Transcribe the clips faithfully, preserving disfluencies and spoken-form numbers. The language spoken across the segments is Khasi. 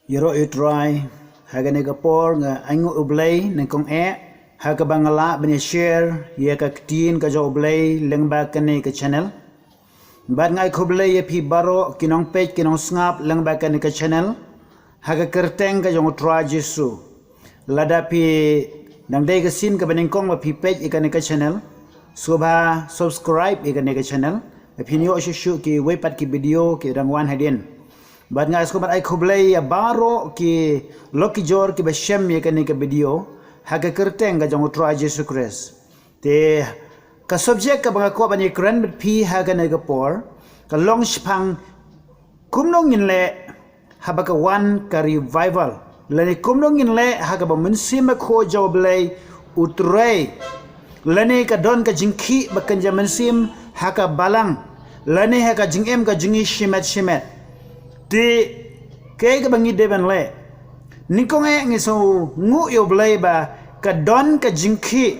Ïaroh ïa u Trai, ha kane ka por nga ainguh ïa u Blei nyngkong eh ha kaba nga lah ban ïa share ïa ka ktien ka jong u Blei lyngba kane ka channel. Bad nga ai khublei ïa phi baroh ki nongpeit ki nongsngap lyngba kane ka channel, ha ka kyrteng ka jong u Trai Jisu. Lada phi dang dei ka sien kaba nyngkong ba phi peit ïa kane ka channel, sngewbha subscribe ïa kane ka channel ba phin ïoh shuh shuh kiwei pat ki video ki dang wan hadien. Bad nga sngewbha ai khublei ïa baroh ki lok ki jor kiba shem ïa kane ka video, ha ka kyrteng ka jong u Trai Jisu Khrist. Te ka subject kaba nga kwah ban ïakren bad phi ha kane ka por ka long shaphang kumno ngin leh haba ka wan ka revival, lane kumno ngin leh ha kaba u Mynsiem Bakhuid jong u Blei u trei, lane ka don ka jingkhih ba kynja mynsiem ha ka balang, lane ha ka jingim ka jong ngi shimet shimet. Te kaei kaba ngi dei ban leh? Nyngkong eh ngi sngewnguh ïa u Blei ba ka don ka jingkhih,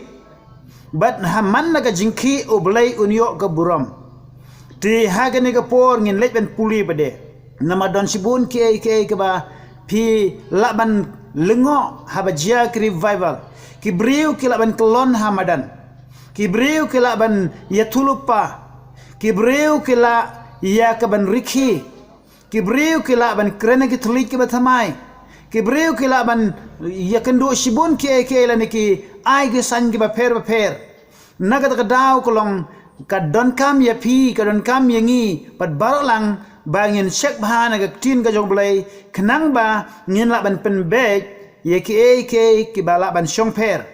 bad ha man la ka jingkhih u Blei un ïoh ka burom. Te ha kane ka por ngin leit ban pule pat de, namar don shibun kiei kiei kaba phi lah ban lyngngoh haba jia ki revival. Ki briew ki lah ban kyllon ha madan, ki briew ki lah ban ïathuhlypa, ki briew ki lah ïa ka ban rkhie, ki briew ki lah ban kren ïa ki thylliej kiba thymmai, ki briew ki lah ban ïakynduh shibun kiei kiei lane ki ai ki sain kiba pher bapher. Na kata ka daw ka long ka donkam ïa phi, ka donkam ïa ngi pat baroh lang ba ngin check bha na ka ktien ka jong u Blei, khnang ba ngin lah ban pynbeit ïa kiei kiei kiba lah ban shongpher.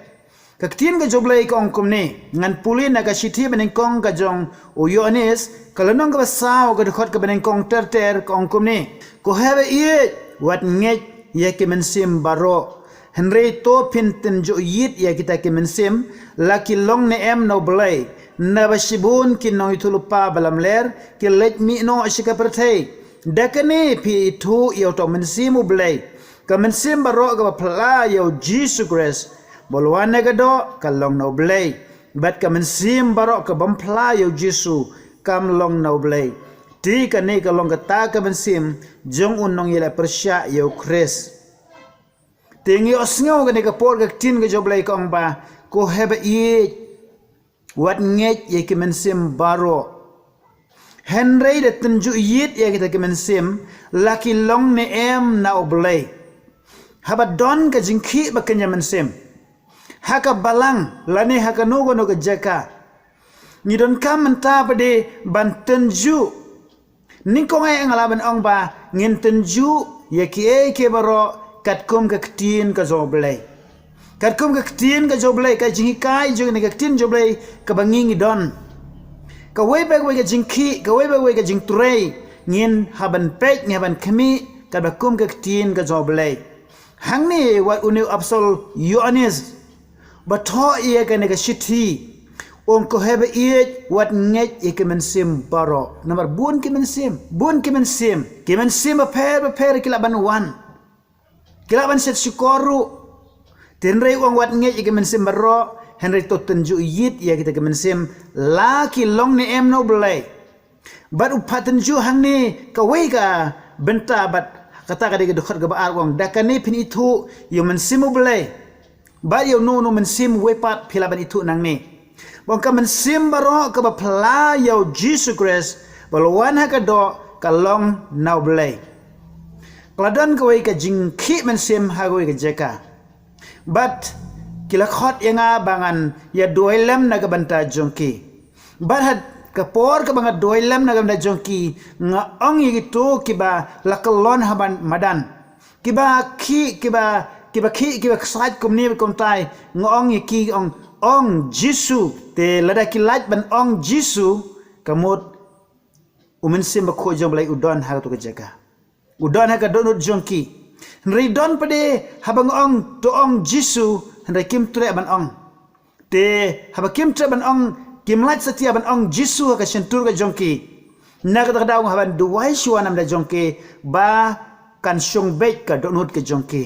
Ka ktien ka jong u Blei ka ong kumne, ngan pule na ka shithi banyngkong ka jong u Ïoannis, ka lynnong kaba saw, ka dkhot kaba nyngkong ter ter, ka ong kumne: Ko heh ba ïeit, wat ngeit ïa ki mynsiem baroh, hynrei to phin tynjuh ïit ïa kita ki mynsiem, la ki long ne em na u Blei. Naba shibun ki nongïathuhlypa ba lamler ki leit mih noh sha ka pyrthei. Da kane phi ithuh ïa uta u Mynsiem u Blei, ka mynsiem baroh kaba phla ïa u Jisu Khrist ba u la wan na ka doh, ka long na u Blei. Bad ka mynsiem baroh ka bym phla ïa u Jisu kam long na u Blei. Te kane ka long kata ka mynsiem jong u nongïaleh pyrshah ïa u Khrist. Te ngi ïohsngew kane ka por ka ktien ka jong u Blei ka ong ba, ko heh ba ïeit, wat ngeit ïa ki mynsiem baroh, hynrei da tynjuh ïit ïa kita ki mynsiem, la ki long ne em na u Blei. Haba don ka jingkhih ba kynja mynsiem ha ka balang lane ha kano kano ka jaka, ngi donkam mynta pat de ban tynjuh. Nyngkong eh nga lah ban ong ba ngin tynjuh ïa kiei kiei baroh katkum ka ktien ka jong u Blei. Katkum ka ktien ka jong u Blei, ka jinghikai jong kane ka ktien jong u Blei kaba ngi ngi don. Kawei pa kawei ka jingkhih, kawei pa kawei ka jingtrei, ngin hap ban peit, ngin hap ban khmih katba kum ka ktien ka jong u Blei. Hangne wat une u apostol Ïoannis ba thoh ïa kane ka shithi, u ong, ko heh ba ïeit, wat ngeit ïa ki mynsiem baroh. Namar bun ki mynsiem, bun ki mynsiem, ki mynsiem bapher bapher ki lah ban wan, ki lah ban shet shukor ruh. Te hynrei u ong wat ngeit ïa ki mynsiem baroh, hynrei to tynjuh ïit ïa kita ki mynsiem, la ki long ne em na u Blei. Bad u phah tynjuh hangne kawei ka bynta, bad kata ka dei ka dkhot kaba ar, u ong, da kane phin ithuh ïa u Mynsiem u Blei, bad ïa uno uno u mynsiem wei pat phi lah ban ithuh nangne. Ba ong, ka mynsiem baroh kaba phla ïa u Jisu Khrist ba la wan ha ka doh, ka long na u Blei. Ka la don kawei ka jingkhih mynsiem ha kawei ka jaka, bad ki la khot ïa nga ba ngan ïa duwai lem na ka bynta jong ki. Bad ha ka por kaba nga duwai lem na ka bynta jong ki, nga ong ïa kito kiba la kyllon ha ban madan, kiba khih, kiba, kiba khih, kiba ksaid kumne bad kumtai, nga ong ïa ki, ong, ong Jisu. Te lada ki lait ban ong Jisu, ka mut u Mynsiem Bakhuid jong u Blei u don ha kato ka jaka, u don ha ka dohnud jong ki. Hynrei don pat de haba nga ong to ong Jisu, hynrei kim treh ban ong. Te haba kim treh ban ong, kim lait satia ban ong Jisu ha ka shyntur ka jong ki, na kata ka daw nga hap ban duwai shuwa na ka bynta jong ki ba kan shong beit ka dohnud ka jong ki.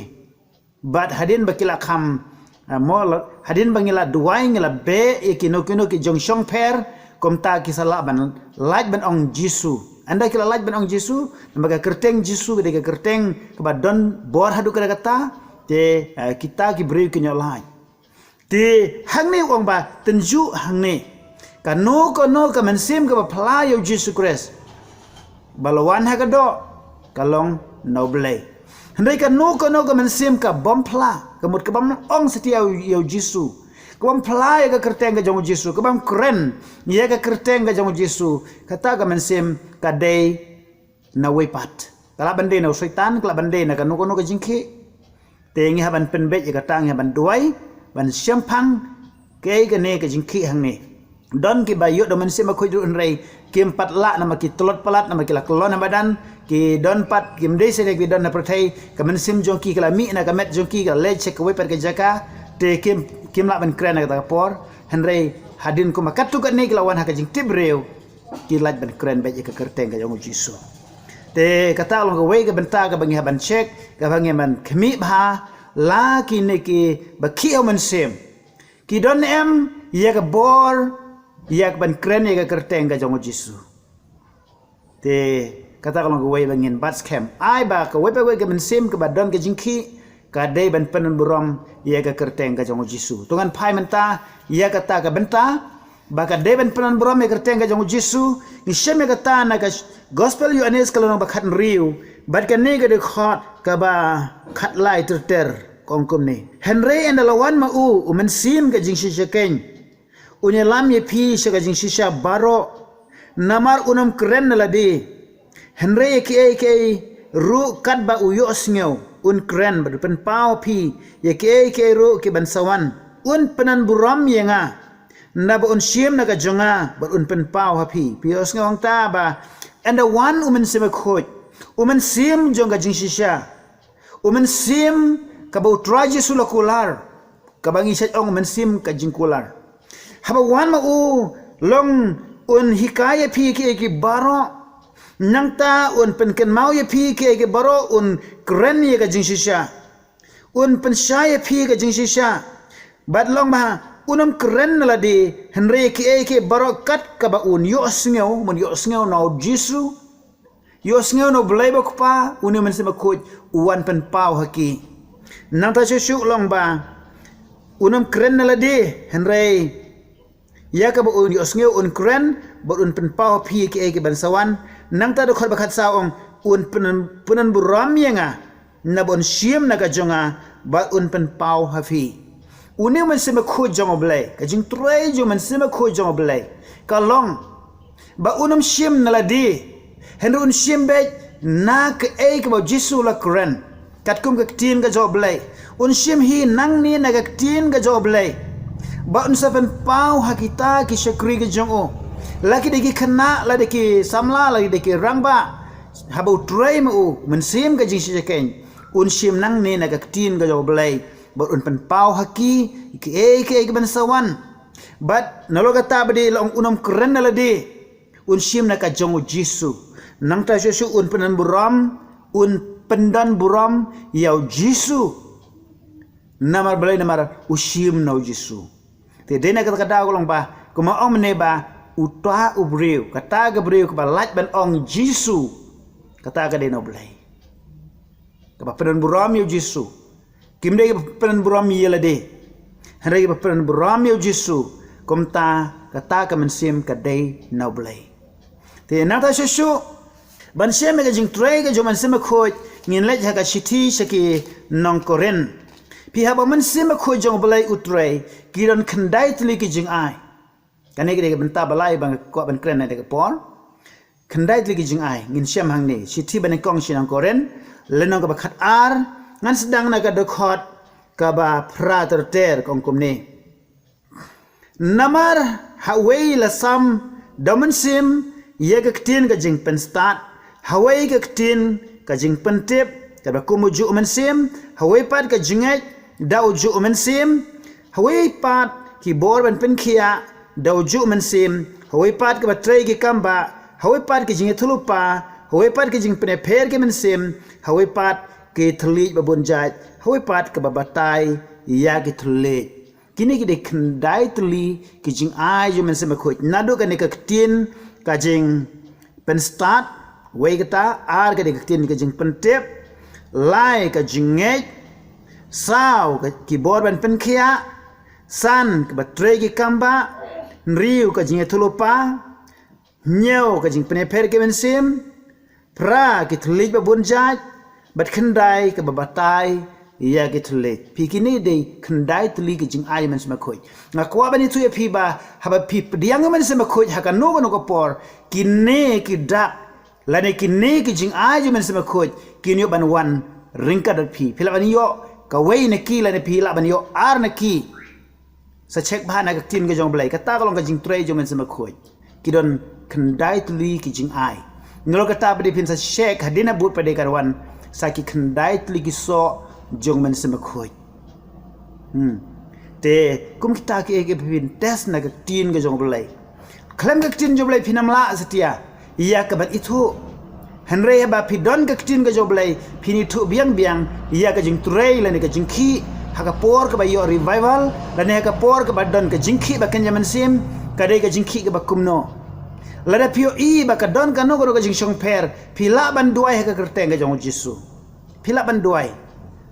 Bad hadien ba ki la kham, ah, mo, hadien ba ngi la duwai, ngi la beh ïa kino kino ki jong shongpher, kumta ki sa lah ban lait ban ong Jisu. Ynda ki la lait ban ong Jisu, namar ka kyrteng Jisu ka dei ka kyrteng kaba don bor haduh katta katta, te, eh, kita ki briew kin ïoh lait. Te hangne u ong ba, tynjuh hangne. Kano kano ka mynsiem kaba phla ïa u Jisu Khrist, ba la wan ha ka doh, ka long na u Blei. Hynrei kano kano ka mynsiem ka bym phla, ka mut ka bym ong satia ïa u Jisu, ka bym phla ïa ka kyrteng ka jong u Jisu, ka bym kren ïa ka kyrteng ka jong u Jisu, kata ka mynsiem ka dei na uwei pat. Ka lah ban dei na u Soitan, ka lah ban dei na kano kano ka jingkhih. Te ngi hap ban pynbeit ïa kata, ngi hap ban duwai, ban shemphang kaei kane ka jingkhih hangne. Don kiba ïoh da u Mynsiem Bakhuid ruh, hynrei kim pat lah namar ki tlot palat, namar ki la kyllon ha madan, ki don pat, kim dei shisha ki don ha pyrthei, ka mynsiem jong ki ka la mih na ka met jong ki, ka la leit sha kawei pat ka jaka, te kim, kim lah ban kren ha kata ka por, hynrei hadien kumba katto katne ki la wan ha ka jingtip briew, ki lait ban kren beit ïa ka kyrteng ka jong u Jisu. Te kata long kawei ka bynta kaba ngi hap ban check, kaba ngi hap ban khmih bha, la kine kiba khih ha u mynsiem, ki don em ïa ka bor, ïa ka ban kren ïa ka kyrteng ka jong u Jisu. Te kata ka long kawei ba ngin bat skhem. Ai ba kawei pa kawei ka mynsiem kaba don ka jingkhih, ka dei ban pynburom ïa ka kyrteng ka jong u Jisu. To ngan phai mynta ïa kata ka bynta, ba ka dei ban pynburom ïa ka kyrteng ka jong u Jisu, ngi shem ïa kata na ka Gospel Ïoannis ka lynnong ba khathynriew, bad kane ka dkhot kaba khatlai ter ter, ka ong kumne. Hynrei ynda la wan ma u, u Mynsiem ka jingshisha keiñ, un ïalam ïa phi sha ka jingshisha baroh, namar un ym kren na lade. Hynrei ïa kiei kiei ruh katba u ïohsngew un kren, bad un pynpaw ha phi ïa kiei kiei ruh kiban sa wan. Un pynburom ïa nga, naba un shim na ka jong nga, bad un pynpaw ha phi. Phi ïohsngew hangta ba ynda wan u Mynsiem Bakhuid, u mynsiem jong ka jingshisha, u mynsiem kaba u Trai Jisu u la kular, kaba ngi shait ong u mynsiem ka jingkular. Haba wan ma u, long un hikai ïa phi kiei kiei baroh. Nangta un pynkynmaw ïa phi kiei kiei baroh, un kren ïa ka jingshisha. Un pynshai ïa phi ka jingshisha. Bad long ba un ym kren na lade, hynrei kiei kiei baroh kat kaba un ïohsngew, un ïohsngew na u Jisu, ïohsngew na u Blei ba u Kpa, une u Mynsiem Bakhuid u wan pynpaw ha ki. Nangta shuh shuh long ba un ym kren na lade, hynrei ïa kaba un ïohsngew un kren, bad un pynpaw ha phi kiei kiei ban sa wan. Nangta dkhot ba khatsaw ong, un pyn, pynburom ïa nga, naba un shim na ka jong nga, bad un pynpaw ha phi. Une u Mynsiem Bakhuid jong u Blei, ka jingtrei jong u Mynsiem Bakhuid jong u Blei, ka long ba un ym shim na lade, hynrei un shim beit na kaei kaba u Jisu u la kren. Katkum ka ktien ka jong u Blei. Un shim hi nangne na ka ktien ka jong u Blei, ba un sa pynpaw ha kita ki shakri ka jong u, la ki dei ki khynnah, la dei ki samla, la ki dei ki rangbah. Haba u trei ma u, u mynsiem ka jingshisha keiñ, un shim nangne na ka ktien ka jong u Blei, bad un pynpaw ha ki kiei kiei kiban sa wan. Bad nalor kata ba dei la ong un ym kren na lade, un shim na ka jong u Jisu. Nangta shuh shuh un pynburom, un pynburom ïa u Jisu. Namar balei? Namar u shim na u Jisu. Te dei na kata ka daw ka long ba, kumba ong mynne ba, uta u briew, kata ka briew kaba lait ban ong Jisu, kata ka dei na u Blei. Kaba pynburom ïa u Jisu. Kim dei kaba pynburom ïa lade, hynrei kaba pynburom ïa u Jisu. Kumta kata ka mynsiem ka dei na u Blei. Te nangta shuh shuh, ban shem ïa ka jingtrei ka jong u Mynsiem Bakhuid, ngin leit ha ka shithi sha ki nong Korinth. Phi, haba u Mynsiem Bakhuid jong u Blei u trei, ki don khyndai tylli ki jingai. Kane ka dei ka bynta ba lai ba nga kwah ban kren ha kane ka por. Khyndai tylli ki jingai, ngin shem hangne. Shithi banyngkong sha ki nong Korinth, lynnong kaba khatar, ngan sdang na ka dkhot kaba phra ter ter, ka ong kumne. Namar ha uwei la sam da u Mynsiem ïa ka ktien ka jingpynstad, ha uwei ka ktien ka jingpyntip, kaba kum ujuh u Mynsiem, ha uwei pat ka jingngeit da ujuh u Mynsiem, ha uwei pat ki bor ban pynkhiah da ujuh u Mynsiem, ha uwei pat kaba trei ki kam bah, ha uwei pat ki jingïathuhlypa, ha uwei pat ki jingpynïapher ki mynsiem, ha uwei pat ki thylliej babun jait, ha uwei pat kaba batai ïa ki thylliej. Kine ki dei khyndai tylli ki jingai jong u Mynsiem Bakhuid. Naduh kane ka ktien ka jingpynstad, Wei kata, ar ka dei ka ktien ka jingpyntip, lai ka jingngeit, saw ka ki bor ban pynkhiah, san kaba trei ki kam ba, hynriew ka jingïathuhlypa, hynñiew ka jingpynïapher ki mynsiem, phra ki thylliej ba bun jait, bad khyndai kaba batai ïa ki thylliej. Phi, kine dei khyndai tylli ki jingai jong u Mynsiem Bakhuid. Nga kwah ban ïathuh ïa phi ba haba phi pdiang u Mynsiem Bakhuid ha kano kano ka por, kine ki dak lane kine ki jingai jong u Mynsiem Bakhuid kin ïoh ban wan ryngkat bad phi. Phi lah ban ïoh kawei na ki lane phi lah ban ïoh ar na ki. Sa check bha na ka ktien ka jong u Blei, kata ka long ka jingtrei jong u Mynsiem Bakhuid. Ki don khyndai tylli ki jingai. Nalor kata pat phin sa check hadien nabud pat ka wan sa ki khyndai tylli ki soh jong u Mynsiem Bakhuid. Hmm. Te kum kita kiei kiei phin test na ka ktien ka jong u Blei. Khlem ka ktien jong u Blei phin ym lah satia ïa ka ban ithuh. Hynrei haba phi don ka ktien ka jong u Blei, phin ithuh biang biang ïa ka jingtrei lane ka jingkhih ha ka por kaba ïoh revival, lane ha ka por kaba don ka jingkhih ba kynja mynsiem, ka dei ka jingkhih kaba kumno. Lada phi ïohi ba ka don kano kano ka jingshongpher, phi lah ban duwai ha ka kyrteng ka jong u Jisu. Phi lah ban duwai.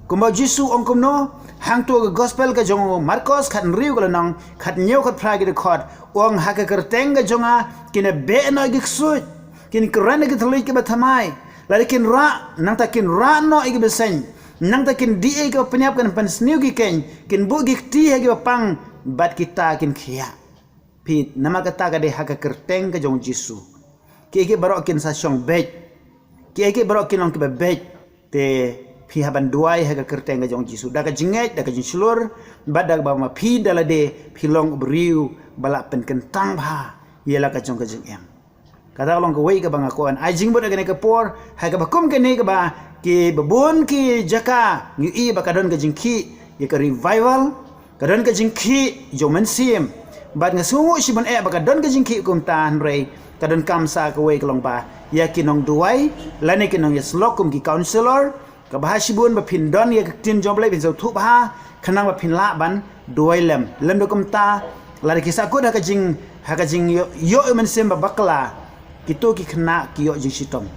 Kumba u Jisu u ong kumno, hangto ka gospel ka jong u Markos khathynriew ka lynnong, khathynñiew khatphra ki dkhot, u ong ha ka kyrteng ka jong nga, kin beh noh ïa ki ksuid, kin kren ïa ki thylliej kiba thymmai, lada kin rah, nangta kin rah noh ïa ki bseiñ, nangta kin dih ïa kiba pynïap, kin pynsniew ïa ki keiñ, kin buh ïa ki kti ha kiba pang, bad kita kin khiah. Phi, namar kata ka dei ha ka kyrteng ka jong u Jisu. Kiei kiei baroh kin sa shong beit. Kiei kiei baroh kin long kiba beit. Te phi hap ban duwai ha ka kyrteng ka jong u Jisu, da ka jingngeit, da ka jingshlur, bad da kaba ma phi da lade phi long u briew ba la pynkyntang bha ïa la ka jong ka jingim. Kata ka long kawei kaba nga kwah ban ai jingmut ha kane ka por, ha kaba kum kane kaba kiba bun ki jaka ngi ïohi ba ka don ka jingkhih ïa ka revival, ka don ka jingkhih jong u Mynsiem. Bad nga sngewnguh shibun eh ba ka don ka jingkhih kumta, hynrei ka donkam sa kawei ka long ba ïa ki nongduwai lane ki nongïasyllok kum ki counselor, kaba ha shibun ba phin don ïa ka ktien jong u Blei, phin sngewthuh bha, khnang ba phin lah ban duwai lem. Lymda kumta, lada ki sahkut ha ka jing, ha ka jingïoh, ïoh u Mynsiem ba bakla, kito ki khynnah ki ïoh jingshitom.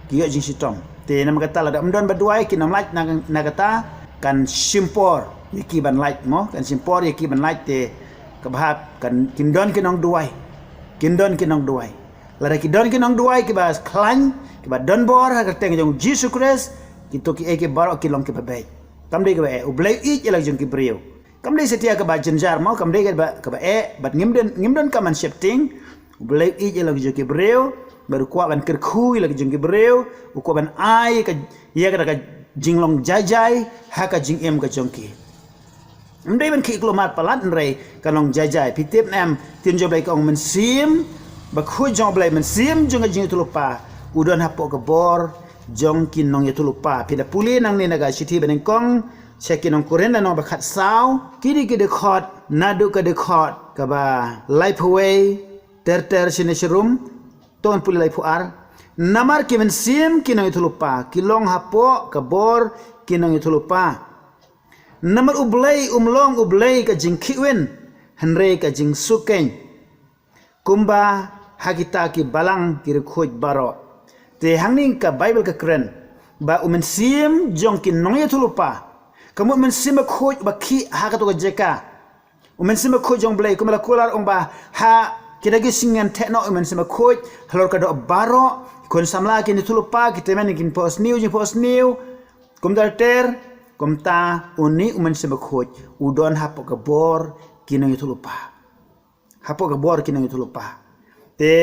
Ki ïoh jingshitom. Te namar kata lada ym don ba duwai, kin ym lait na, na kata, kan shim por ïa ki ban lait mo, kan shim por ïa ki ban lait te, kaba hap, kan, kin don ki nongduwai. Kin don ki nongduwai. Lada ki don ki nongduwai kiba khlaiñ, kiba don bor ha ka kyrteng jong u Jisu Khrist, kito kiei kiei baroh ki long kiba beit. Kam dei kaba eh, u Blei u ïeit ïa la ka jong ki briew. Kam dei satia kaba jynjar mo, kam dei kaba, kaba eh, bad ngim don, ngim donkam ban sheptieng. U Blei u ïeit ïa la ka jong ki briew, bad u kwah ban kyrkhu ïa la ka jong ki briew, u kwah ban ai ka, ïa kata ka jinglong jai jai ha ka jingim ka jong ki. Ym dei ban khih kulmar palat, hynrei kan long jai jai. Phi tip ne em, ktien jong u Blei ka ong Mynsiem Bakhuid jong u Blei, Mynsiem jong ka jingïathuhlypa, u don hapoh ka bor jong ki nongïathuhlypa. Phi da pule nangne na ka shithi banyngkong sha ki nong Korinth lynnong ba khatsaw, ki dei ki dkhot, naduh ka dkhot kaba laiphew wei ter ter shane sharum, to ngan pule laiphew ar. Namar ki mynsiem ki nongïathuhlypa ki long hapoh ka bor ki nongïathuhlypa. Namar u Blei um long u Blei ka jingkhih win, hynrei ka jingsuk keiñ. Kumba ha kita ki balang ki riewkhuid baroh. Te hangne ka Baibl ka kren ba u mynsiem jong ki nongïathuhlypa, ka mut u Mynsiem Bakhuid ba khih ha kato ka jaka. U Mynsiem Bakhuid jong u Blei, kumba la kular ong ba ha kita ki sngi ngan theh noh u Mynsiem Bakhuid halor ka doh baroh, khun samla kin ïathuhlypa, ki tymmen kin phohsniew jingphohsniew. Kumta ter, kumta une u Mynsiem Bakhuid u don hapoh ka bor ki nongïathuhlypa. Hapoh ka bor ki nongïathuhlypa. Te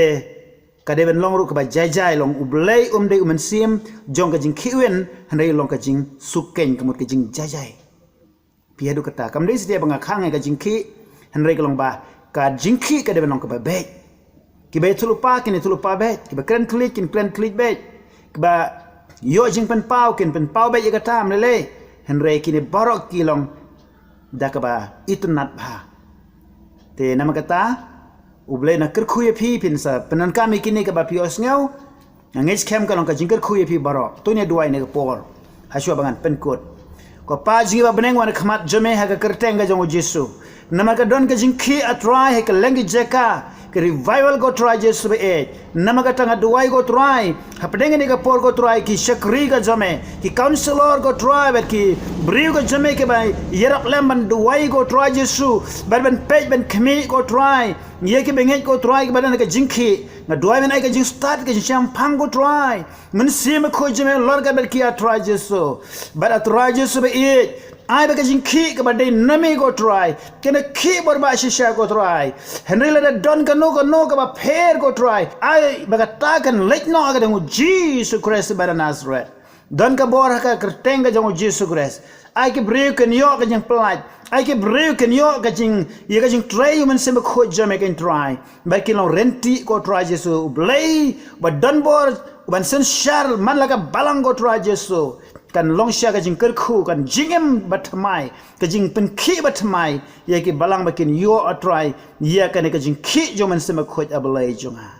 ka dei ban long ruh kaba jai jai, long u Blei um dei u mynsiem jong ka jingkhih win, hynrei long ka jingsuk keiñ, ka mut ka jingjai jai. Phi haduh kata, kam dei satia ba nga khang ïa ka jingkhih, hynrei ka long ba ka jingkhih ka dei ban long kaba beit. Kiba ïathuhlypa kin ïathuhlypa beit, kiba kren thylliej kin kren thylliej beit, kiba ïoh jingpynpaw kin pynpaw beit ïa kata, ym lei lei. Hynrei kine baroh ki long da kaba itynnad bha. Te namar kata, u Blei un kyrkhu ïa phi, phin sa pyndonkam ïa kine kaba phi ïohsngew. Nga ngeit skhem ka long ka jingkyrkhu ïa phi baroh. To ngin duwai ha kane ka por, ha shuwa ba ngan pynkut. Ko Pa jong ngi ba ha bneng, wan ha khmat jong me ha ka kyrteng ka jong u Jisu. Namar ka don ka jingkhih, A Trai, ha kylleng ki jaka, Ka revival ko Trai Jisu ba ïeit. Namar kata nga duwai ko Trai, hapdeng kane ka por ko Trai, ki shakri ka jong me, ki counsellor ko Trai, bad ki briew ka jong me kiba ïarap lem ban duwai ko Trai Jisu, bad ban peit ban khmih ko Trai ïa ki bangeit ko Trai kiba don ka jingkhih. Nga duwai ban ai ka jingstad, ka jingshemphang ko Trai. Mynsiem Bakhuid jong me lor ka bad ki, ah Trai Jisu. Bad, ah Trai Jisu ba ïeit, ai ba ka jingkhih kaba dei na me ko Trai kan khih bor ba shisha ko Trai. Hynrei lada don kano kano kaba pher ko Trai, ai ba kata kan leit noh ha ka kyrteng u Jisu Khrist ba na Nasareth. Don ka bor ha ka kyrteng ka jong u Jisu Khrist. Ai ki briew kin ïoh ka jingpyllait. Ai ki briew kin ïoh ka jing, ïa ka jingtrei u Mynsiem Bakhuid jong me ko Trai. Bad kin long ryntih ko Trai Jisu, U Blei ba don bor, uban synshar man la ka balang ko Trai Jisu. Kan long sha ka jingkyrkhu, ka jingim bathymmai, ka jingpynkhih bathymmai ïa ki balang ba kin ïoh, ah Trai, ïa kane ka jingkhih jong u Mynsiem Bakhuid, ah Blei jong nga.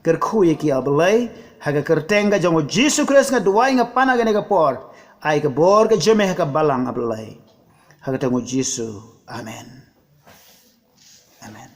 Kyrkhu ïa ki, ah Blei, ha ka kyrteng ka jong u Jisu Khrist nga duwai, nga pan ha kane ka por. Ai ka bor ka jong me ha ka balang, ah Blei. Ha ka kyrteng u Jisu. Amen. Amen.